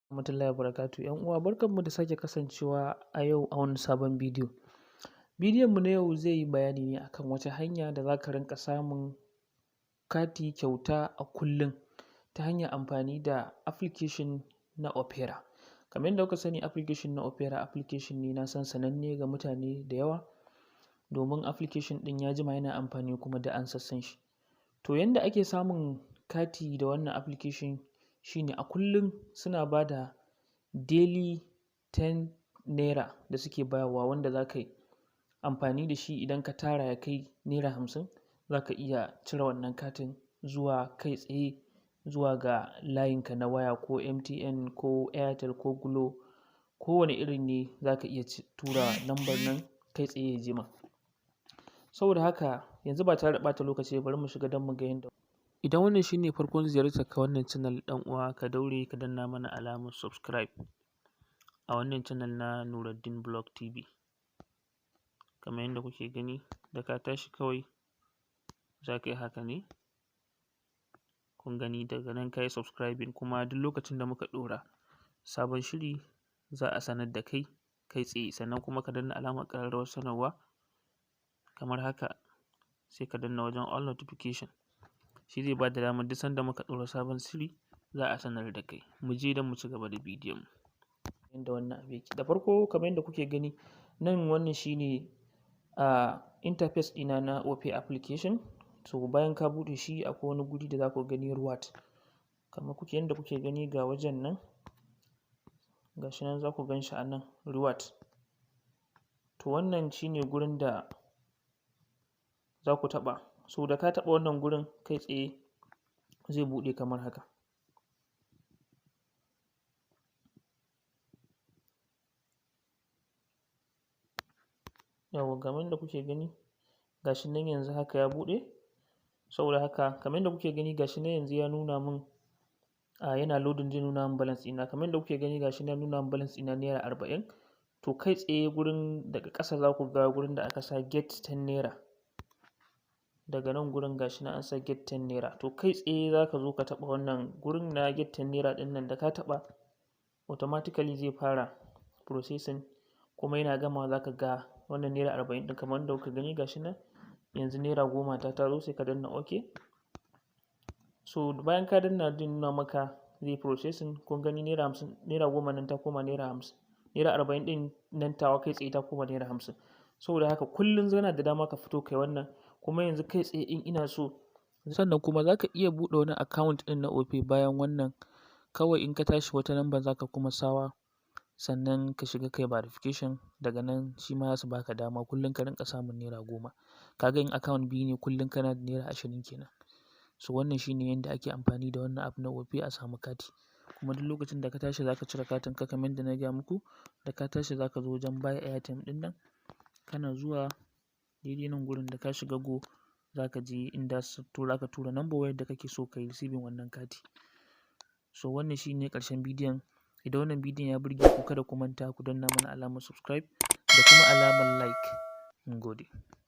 Rahmatullahi wabarakatuh. ‘Yan uwa, barkanmu da sake kasancewa a yau a wani sabon bidiyo. Bidiyon mu na yau zai yi bayani ne akan wata hanya da za ka rinƙa samun kati kyauta a kullum ta hanyar amfani da application na Opera. Kamar yadda kuka sani, application na Opera application ne na san sananne ga mutane da yawa, domin application ɗin ya jima yana amfani kuma da an sassan shi. To, yanda ake samun kati da wannan application shi ne a kullum suna ba da daily 10 naira da suke bayarwa, wanda za ka yi amfani da shi. Idan ka tara ya kai naira 50, za ka iya cire wannan katin zuwa kai tsaye zuwa ga layinka na waya, ko MTN ko Airtel ko Glo, kowane irin ne, za ka iya tura lambar nan kai tsaye ya je ma. Saboda haka yanzu ba tare da ɓata lokaci ba, bari mu shiga don mu ga yanda. Idan wannan shi ne farkon ziyartar ka wannan channel, ɗan uwa, ka daure ka danna mana alamar subscribe a wannan channel na Nuruddin Blog TV. Kamar yadda kuke gani, da ka tashi kawai za ka yi haka ne. Kun gani, daga nan ka yi subscribing, kuma duk lokacin da muka ɗora sabon shiri za a sanar da kai kai tsaye. Sannan kuma ka danna alamar ƙararrawar sanarwa kamar haka, sai ka danna wajen all notification. Shi zai ba da damar duk sanda muka ɗora sabon shiri za a sanar da kai. Mu je don mu ci gaba da bidiyon mu. Yanda wannan abu yake. Da farko, kamar yadda kuke gani nan, wannan shi ne interface ɗina na Opay application. So bayan ka buɗe shi, akwai wani guri da za ku gani reward. Kamar yanda kuke gani, ga wajen nan, ga shi nan za ku gan shi a nan, reward. To, wannan shi ne gurin da za ku taɓa. So da ka taɓa wannan gurin, kai tsaye zai buɗe kamar haka. Yawwa, kamar yadda kuke gani, ga shi nan yanzu haka ya buɗe. Saboda haka, kamar yadda kuke gani, ga shi nan yanzu ya nuna min yana loading, zai nuna min balance ɗina. Kamar yadda kuke gani, ga shi nan ya nuna min balance ɗina naira 40. To, kai tsaye gurin daga ƙasa za ku ga gurin da aka sa get 10 naira. Daga nan gurin, ga shi nan an sa get 10 naira. To, kai tsaye za ka zo ka taɓa wannan gurin na get 10 naira ɗin nan. Da ka taɓa, automatically zai fara processing, kuma yana gamawa za ka ga wannan naira 40 ɗin. Kamar yadda kuka gani, ga shi nan yanzu naira 10 ta zo. Sai ka danna okay. So bayan ka danna, zai nuna maka zai processing. Kun gani, naira 50, naira 10 nan ta koma naira 50, naira 40 ɗin nan tawa kai tsaye ta koma naira 50. Saboda haka kullum kana da dama ka fito kai wannan. Kuma yanzu kai tsaye in ina so, sannan kuma za ka iya buɗe wani account ɗin na Opay bayan wannan. Kawai in ka tashi, wata number za ka kuma sawa, sannan ka shiga kai verification. Daga nan shi ma za su baka dama kullum ka rinƙa samun naira 10. Ka ga in account biyu ne, kullum kana da naira 20 kenan. So wannan shi ne yanda ake amfani da wannan app na Opay a samu kati. Kuma duk lokacin da ka tashi za ka cire katin ka, kamar yadda na gaya muku, da ka tashi za ka zo wajen buy airtime ɗin nan. Kana zuwa daidai nan gurin, da ka shiga go, za ka je inda su za ka tura number wayar da kake so ka yi receiving wannan kati. So wannan shi ne ƙarshen bidiyon. Idan wannan bidiyon ya burge ku, kada ku manta ku danna mana alamar subscribe da kuma alamar like. Mun gode.